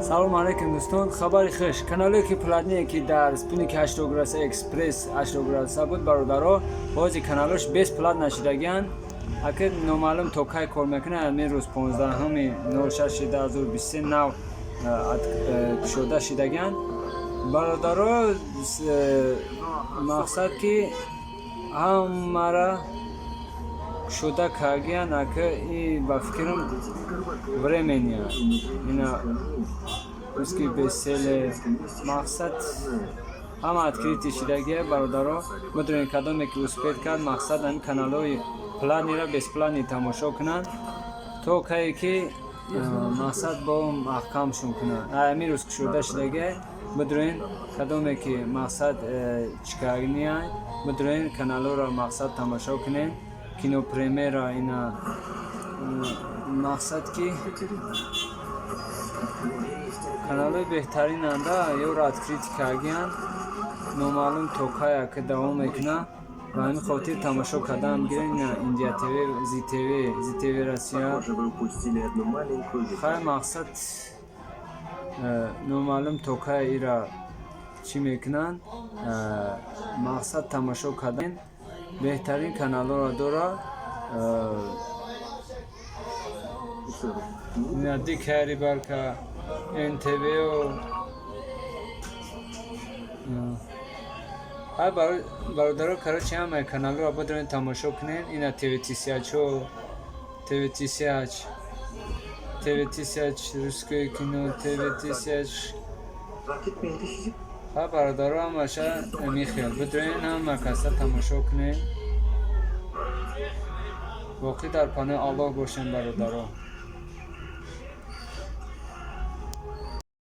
Салому алейкум, дӯстон. Хабари хуш: каналое ки платные, ки дар спутник 80 градуса, экспресс 80 градуса буд, бародаро, бози каналош бесплатно шидагианд. Аки номаълум то кай кор мекунад. Ҳамин рӯз, 15-06-2023, нав кушода шидагианд, бародаро. Мақсад ки ҳамара кушода кардагианд. Ака, и ба фикрам, временно ина русский бестселлер, мақсад, ҳама открытый шидагия. Бародаро, бидонед, кадоме ки успеть кард, мақсад, ҳамин каналҳои платный ра бесплатный тамошо кунанд, то кае ки мақсад бо маҳкамшон кунанд. Ҳамин рӯз кушода шидагия. Бидонед, кадоме ки, мақсад, чикарния, бидонед, каналҳоро, мақсад, тамошо кунед. Кинопремьера ина, мақсад, ки каналҳои беҳтаринанда ёро открытый кардагиянд. Номаълум то кая ки давом мекунад. Ба ҳамин хотир тамошо кардан гирен. Ина Индия ТВ, Зи ТВ, Зи ТВ Россия. Похоже, вы упустили одну маленькую деталь. Хай, мақсад, номаълум то кай ира чӣ мекунанд. Мақсад, тамошо кардан беҳтарин каналҳоро дора. Ина Дикая рыбалка, НТВ. Ҳай, бародаро, короче, ҳамаи каналҳоро бидонед, тамошо кунед. Ина ТВ тысячо, ТВ тысяч, ТВ тысяч, русское кино, ТВ тысяч. Ҳа, бародаро, ҳамаша михел бидонед, ҳама каса тамошо кунед. Воқеъ дар паноҳи Аллоҳ бошем, бародаро.